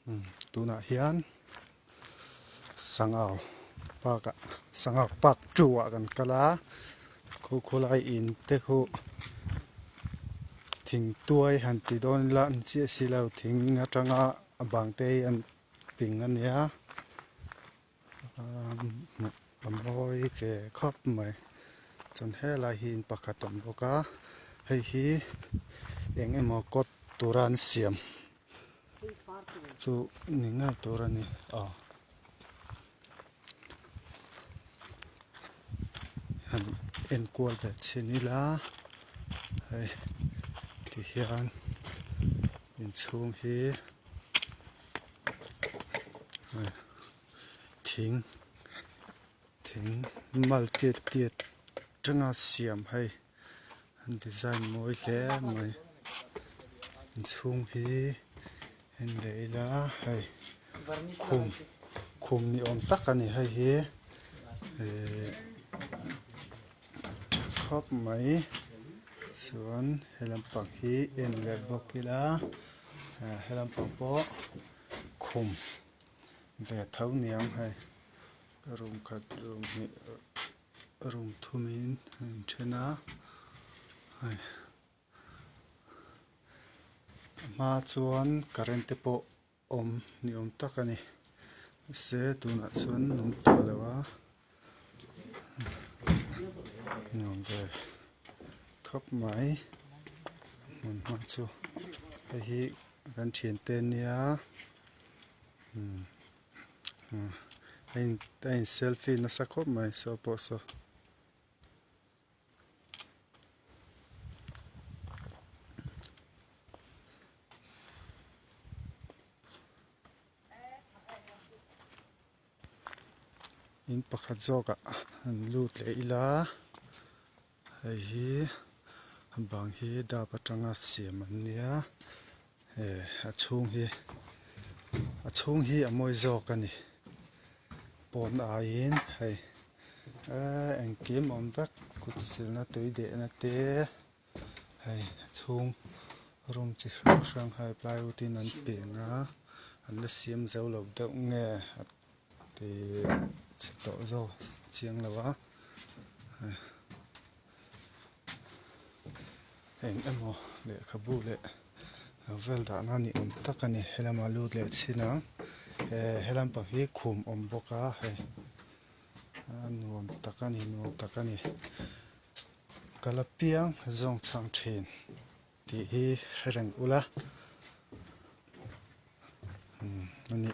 Tunah hian sangau park ah sangau park two ah kan kal a khu khawlai in te khu thing tuai han ti dawn ila an chiah si lo thing atanga a bang te hi an ping a nia a mawi ve khawp mai chuan helai hi in pakhat a awm bawk a hei hi eng emaw kawt tura an siam. Chu ni ngei tur a ni aw han enkual ve chhin ila hei ti hian inchhung hi thing thing mal tiat tiat tanga siam hei. An design mawi hle mai inchhung hi en leh ila hei khum khum ni awm tak a ni hei hi ihh tha khawp mai chuan he lampang hi en leh bawk ila he lampang pawh khum ve tho niang hei room khat room hnih. Room thumin a inthen a hei a hma chuan current te pawh awm ni awm tak a ni mahse tunah chuan an awm tawh lo a nuam ve khawp mai hmun hma chu hei hi kan thiante nia umm. A in a in selfie nasa khawp mai saw pawh saw. In pakhat zawkah an lut leh ila hei hi a bang hi dap atanga siam an nia. Eh a chhung hi a chhung hi a mawi zawk a ni pawn aiin hei eee engkim awm vek kut silna tui dehna te hei a chhung room chi hrang hrang hei plywood in an peng a an la siam zo lo deuh nge a ti chhe tawh zawk chiang lo a. Eng emaw lehkhabu leh vel dahna ni awm tak a ni helamah lut leh chhin ang eh helam pang hi khum awm bawk a hei a nuam tak a ni nuam tak a ni kal apiang zawng chhang thin tih hi hre reng ula umm a ni.